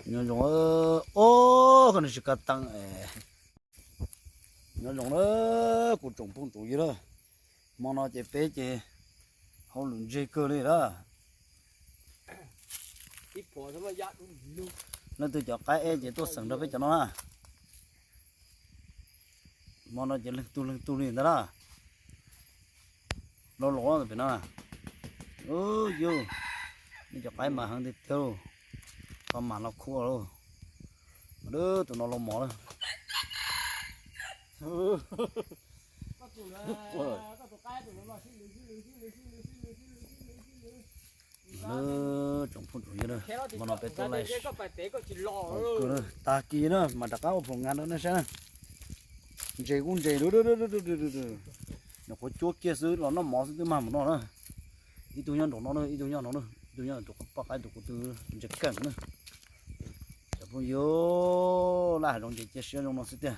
Nyob zoo, o, koj nws tsis kaj teeb es. Nyob zoo na, kuv tsoom phooj tsoom ywg na, hmo no ces peb ces hauj lwm ntseg kawg li na. Leej twg cov qaib eb ces tuaj xeem nrog peb cov no na. Hmo no ces leej tug leej tug li ntag na. Los los pem no na. Yus, nej cov qaib mas heev tiag tiag lauj. Tau mam los khuam lauj. Tus no los mos lawm. Tsoom phooj tsoom ywg, hmo no peb tuaj laij, tag kis na mas rov qab ua phoom ngas rau nej saib na. Ntses kuj ntses, nyuam qhuav cuab kiag xwb los noj mov xwb twb mag mus no na. Ib tug nyob nraum no na, ib tug nyob no na, ib tug nyob tus poj qaib tus kuv tw ntses keej na. Cov phooj ywg, laj hav zoov ces cia siab zoo no xwb tiag.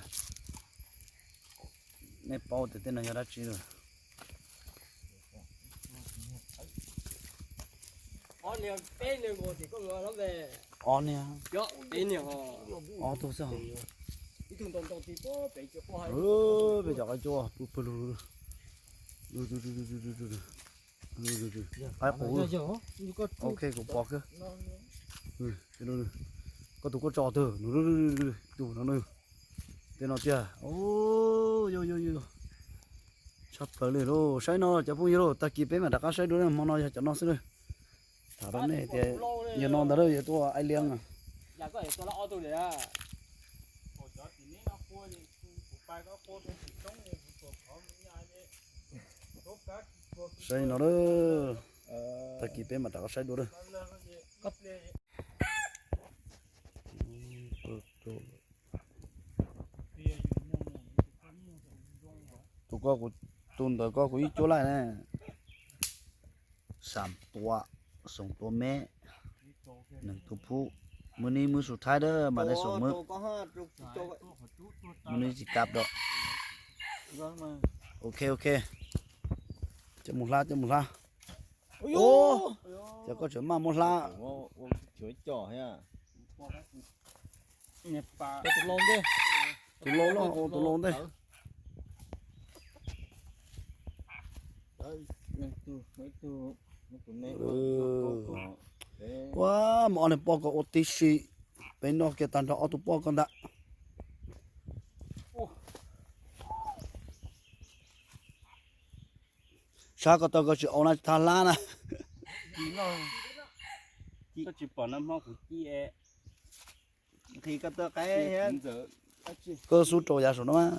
Nej paub tias tej no yog dab tsi lawm? Ob niag, ob tug xwb. Peb cov qaib cuab pw pw lug, qaib qus. Ok, kuv pom kawg. Koj tus koj tso twg? Tus no, tej no tiag. Yog yog yog, tshaj plaws li lauj. Saib no cov phooj ywg lauj, tag kis peb mam rov qab saib dua, hmo no yog cov no xwb na. Tham rau nej tias yog no ntag, yog tuaj aib liab. Saib no, tag kis peb mam rov qab saib dua. Tus ko, tus ntawm ko kuv ib cuab laij ne. Xam Tuam, Xoom Tuam Meb, Neeg Tus Phub. Mub nib mub su thaib dab mas dej xoom mub. Mub nib tsis kab dom. Ok ok. Coj mus hlab, coj mus hlab. Ces koj tseem maj muab hlab. Tus laus loj, tus laus ntej. Ua, muab ob niag poj ko ua tib si, peb noj kiag tag nrho ob tug poj ko ntag. Sab ko taw ko tsis au na, tsis tau hlab na. Koj tsis pom nag hmo kuv ci es nqhis ko taw qaib thiab. Koj xub rau yav saum no mas.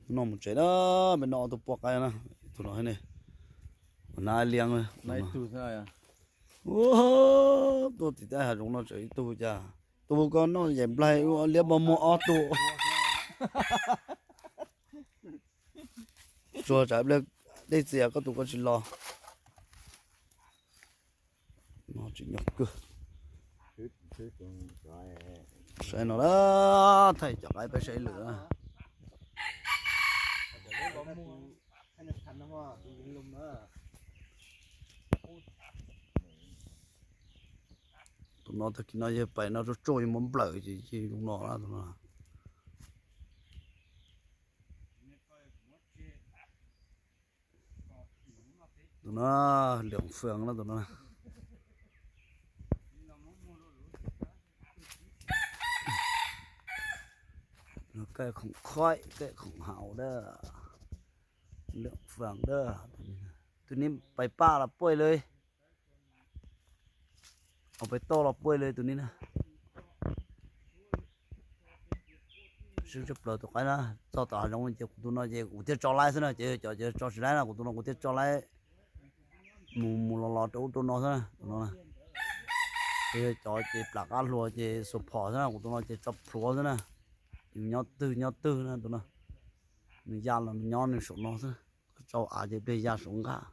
Noj mus tsev na, peb noj ob tug poj qaib na, tus no ne, ua nab liab. Ua, tuaj tim tej hav zoov no tseem ib tug cas, tus ko noj yaim nplaig ua liab npog muag ob tug. Tsuag tsam pliag dej txias koj tus ko tsis los. No tsis nyob kawg. Saib no a, thaij cov qaib peb saib lwm na. Tus no tag kis no yawg pais no tsuj tsuj yuav mus nplawm ces zoo no na tus no. Tus no liam fwam na tus no. Kaij khoom khoib, kaij khoom haus dab, liam fwam dab. Tus ni pais paj los puaj li, pais toj los puaj li tus ni na. Sib tshaj plaws tus qaib na, txog tom hav zoov ces kuv tus no ces kuv thiaj tso laib xwb na, ces cov ces tso tsis laib na, kuv tus no kuv thiaj tso laib mus mus los los rau ub rau no xwb na, tus no na. Ces cov ces plam qab hluas ces xuas phom xwb na, kuv tus no ces tso plhuav xwb na. Nws nyob twg nyob twg na tus no. Nws ya los nws nyob nws saum no xwb, koj tsau av ces pliag ya saum nqaj.